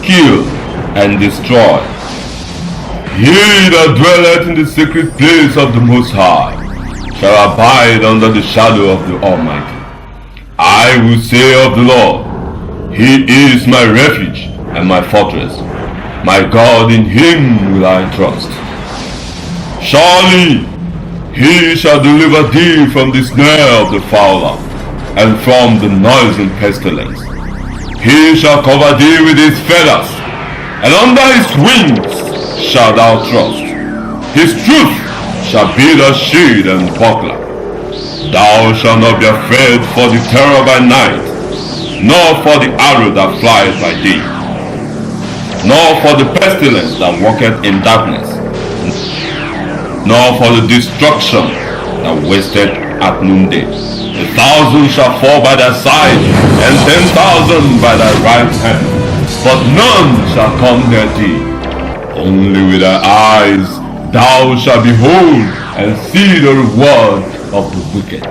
kill, and destroy. He that dwelleth in the secret place of the Most High shall abide under the shadow of the Almighty. I will say of the Lord, He is my refuge and my fortress. My God, in Him will I trust. Surely He shall deliver thee from the snare of the fowler, and from the noisome pestilence. He shall cover thee with his feathers, and under his wings shalt thou trust. His truth shall be thy shield and buckler. Thou shalt not be afraid for the terror by night, nor for the arrow that flieth by day, nor for the pestilence that walketh in darkness, nor for the destruction that wasteth at noonday. 1,000 shall fall by thy side, and 10,000 by thy right hand, but none shall come near thee. Only with thy eyes thou shalt behold and see the reward of the wicked.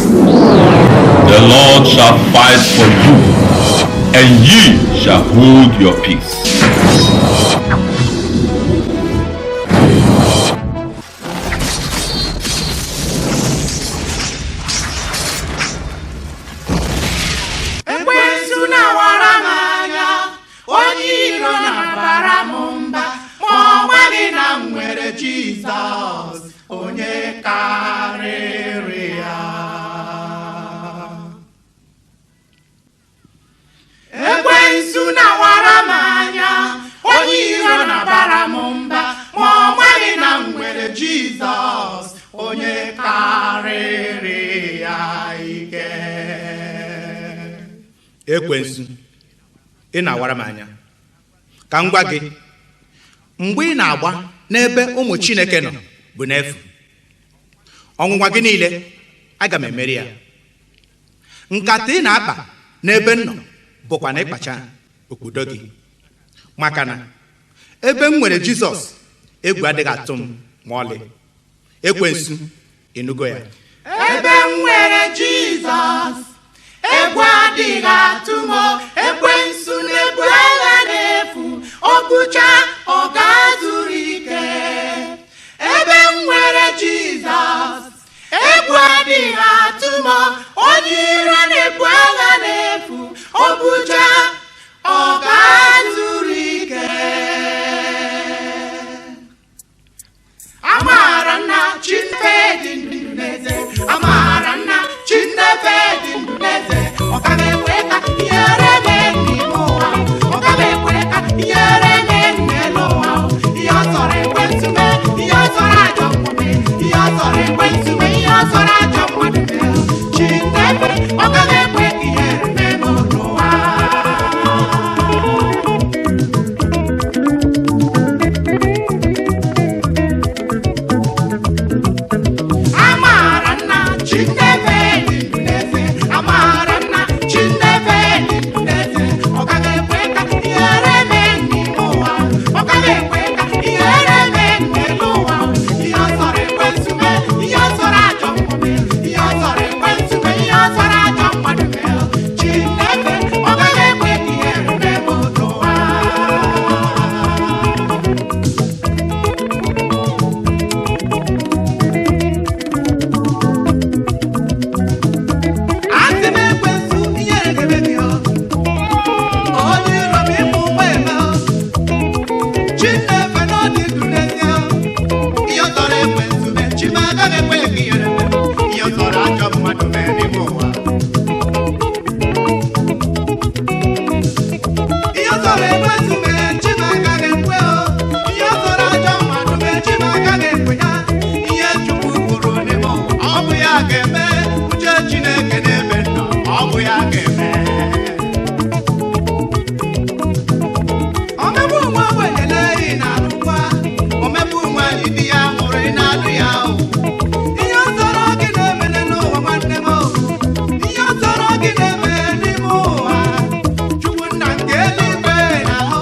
The Lord shall fight for you, and ye shall hold your peace. Ekwensu na-awara m anya, onye iro na-abara m mba, ma ọ gwaghị na m nwere Jizọs, onye karịrị ya. Ekwensu na-awara m anya, onye iro na-abara m mba, ma ọ gwaghị na m nwere Jizọs, onye karịrị ya ike. Ekwensu, ị na-awara m anya. Ka m gwa gị, mgbe ị na-agba n'ebe ụmụ Chineke nọ bụ n'efu. Ọnwụnwa gị niile, aga m emeri ya. Nkata ị na-akpa n'ebe m nọ bụkwa na ịkpacha okpudo gị, maka na ebe m nwere Jizọs, egwu adịghị atụ m ma ọlị. Ekwensu, ịnụgo ya? Ebe m nwere Jizọs, egwu adịghị atụ m. Ekwensu na-ebu agha n'efu, okwucha ọ ga-azụrụ ike. Ebe m nwere Jizọs, egwu adịghị atụ m. Onye iro na-ebu agha n'efu, okwucha ọ ga-azụrụ ike. Amara nna Chineke dị ndụ n'eze, amara nna Chineke dị ndụ n'eze, ọ gaghị ekwe ka ihere mee n'ime ụwa, ọ gaghị ekwe ka ihere mee n'elu ụwa. Ihe ọ sọrọ ekwensu mee, ihe ọ sọrọ ajọ mmụọ mee, ihe ọ sọrọ ekwensu mee, ihe ọ sọrọ ajọ mmadụ mee, Chineke ọ gaghị ekwe ka ihere mee n'ụwa. Amara nna Chineke dị ndụ n'eze, amara nna Chineke dị ndụ n'eze, ọ gaghị ekwe ka ihere mee n'ime ụwa, ọ gaghị ekwe ka ihere mee n'elu ụwa. Ihe ọ sọrọ ekwensu mee, ihe ọ sọrọ ajọ mmụọ mee, ihe ọ sọrọ ekwensu mee, ihe ọ sọrọ ajọ mmadụ mee, Chineke ọ gaghị ekwe ka ihere mee n'ụwa. Asị m ekwensu, ihere ga-eme gị o. Onye iro m, ịmụ nwa eme o. Chineke gaghị ekwe ka ihere mee m. Ihe ọ sọrọ ajọ mmadụ mee n'ime ụwa. Ihe ọ sọrọ ekwensu mee, chi m agaghị ekwe o. Ihe ọ sọrọ ajọ mmadụ mee, chi m agaghị ekwe ya. Ihe Chukwu kwuru n'ime ụwa, ọ bụ ya ga-eme. Uche Chineke n'ebe m nọ, ọ bụ ya ga-eme. Omegbu nwa ogbenyele ị na-anụkwa, omegbu nwaanyị di ya nwụrụ ị na-anụ ya o. Ihe ọ sọrọ gị na-emele n'ụwa nwanne m o. Ihe ọ sọrọ gị na-eme n'ime ụwa. Chukwu nna nke eluigwe na-ahụ.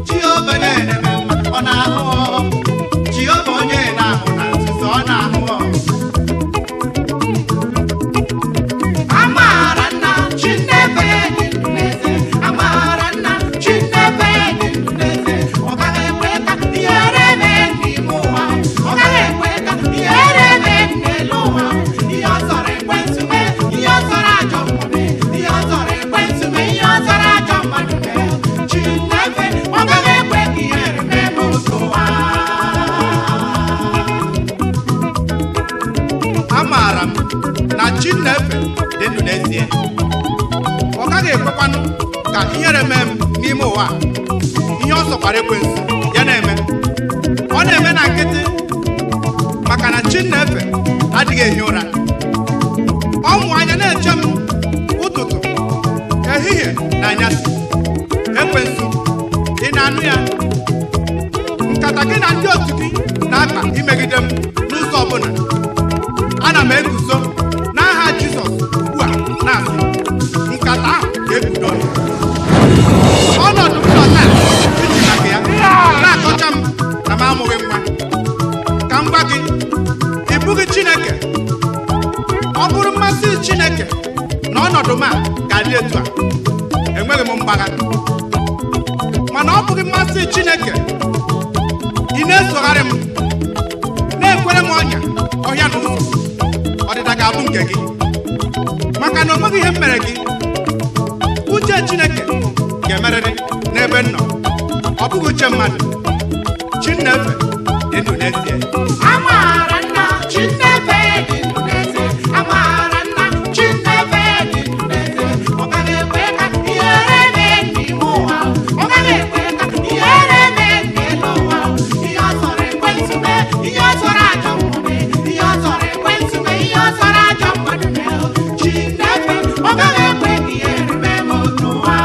Jehova na-eme mma, ọ na-ahụ ọ. Jehova onye na-ahụ na nzuzo, ọ na-ahụ ọ. Amaara nna Chineke dị ndụ n'eze. Amaara nna Chineke dị ndụ n'eze. Ọ gaghị ekwe ka ihere mee n'ime ụwa. Ọ gaghị ekwe ka ihere mee n'elu ụwa. Ihe ọ sọrọ ekwensu mee, ihe ọ sọrọ ajọ mmụọ mee, ihe ọ sọrọ ekwensu mee, ihe ọ sọrọ ajọ mmadụ mee. Chineke, ọ gaghị ekwe ka ihere mee n'ụzọ ụwa. Amaara m na chi m na-efe dị ndụ n'ezie. Ọ gaghị ekwekwanụ ka ihere mee m n'ime ụwa a. Ihe ọ sọkwara ekwensu ya na-eme, ọ na-eme na nkịtị, maka na chi m na-efe adịghị ehi ụra. Ọ mụ anya na-eche m ụtụtụ, ehihie na anyasị. Ekwensu, ị na-anụ ya? Nkata gị na ndị otu gị na-akpa imegide m n'ụzọ ọbụla, ana m eguzo n'aha Jizọs ugbu a na-asị nkata ahụ ga-ebido. Ọnọdụ m nọ taa iji maka ya na-akọcha m na m amụghị nwa, ka m gwa gị, ị bụghị Chineke. Ọ bụrụ mmasị Chineke na ọnọdụ m a ga-adị etu a, enweghị m mgbagha. Mana ọ bụghị mmasị Chineke, ị na-esogharị m, na-ekwere m ọnya ọhịa na ụzọ, ọdịda ga-abụ nke gị, maka na o nweghị ihe m mere gị. Uche Chineke ga-emerịrị n'ebe m nọ, ọ bụghị uche mmadụ. Chineke dị ndụ n'ezie. Amaara nna Chineke dị ndụ n'ezie. Amaara nna Chineke dị ndụ n'ezie. Ọ gaghị ekwe ka ihere mee n'ime ụwa. Ọ gaghị ekwe ka ihere mee n'elu ụwa. Ihe ọ sọrọ ekwensu mee, ihe ọ sọrọ ajọ mmụọ mee, ihe ọ sọrọ ekwensu mee, ihe ọ sọrọ ajọ mmadụ mee. Chineke, ọ gaghị ekwe ka ihere mee m n'ụwa.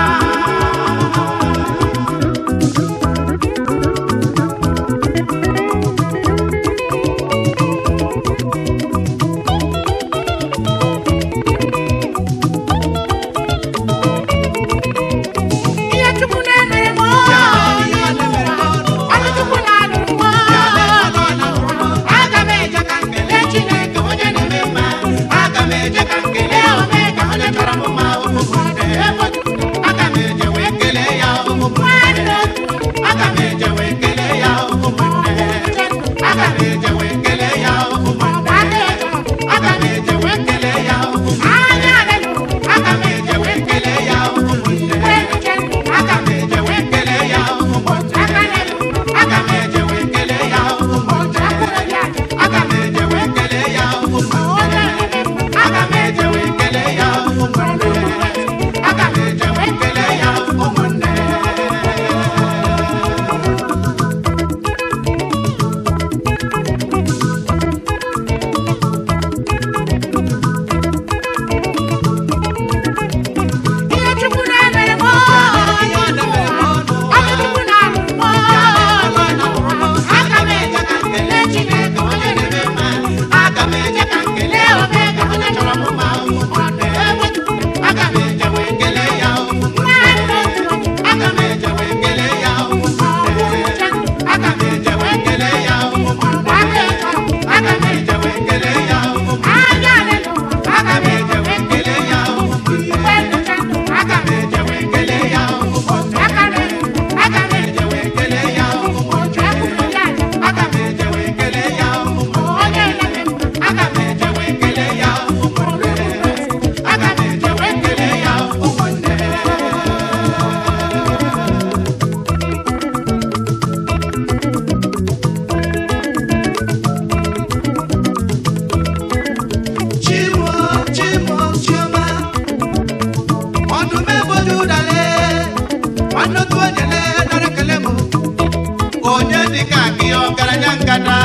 Gada,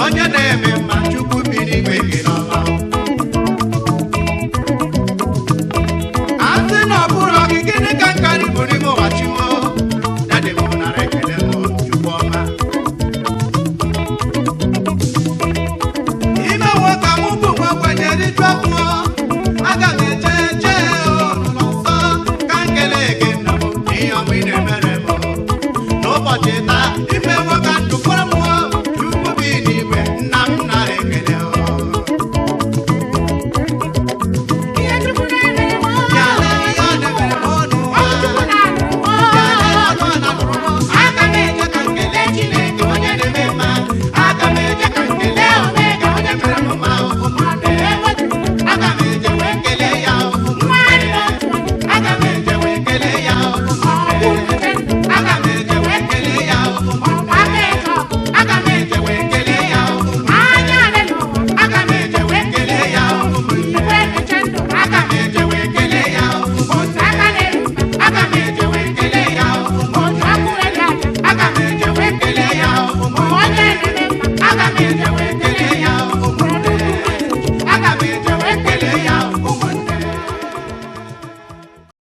onye na-eme mma, Chukwu bi n'igwe gị n'ọma. Asị na ọ bụrụ gị, gịnị ka nkarị bụ n'ime ụwa Chimo? Dadị m, nara ekele m, Chukwu ọma. Ime nwoke mụ bụ nwa ogbenye riju afọ, aga m eje jee n'ụlọ nsọ ka m kelee gị, nna m, n'ihe ọma ị na-emere m n'ụbọchị taa. Ime nwoke ndụ m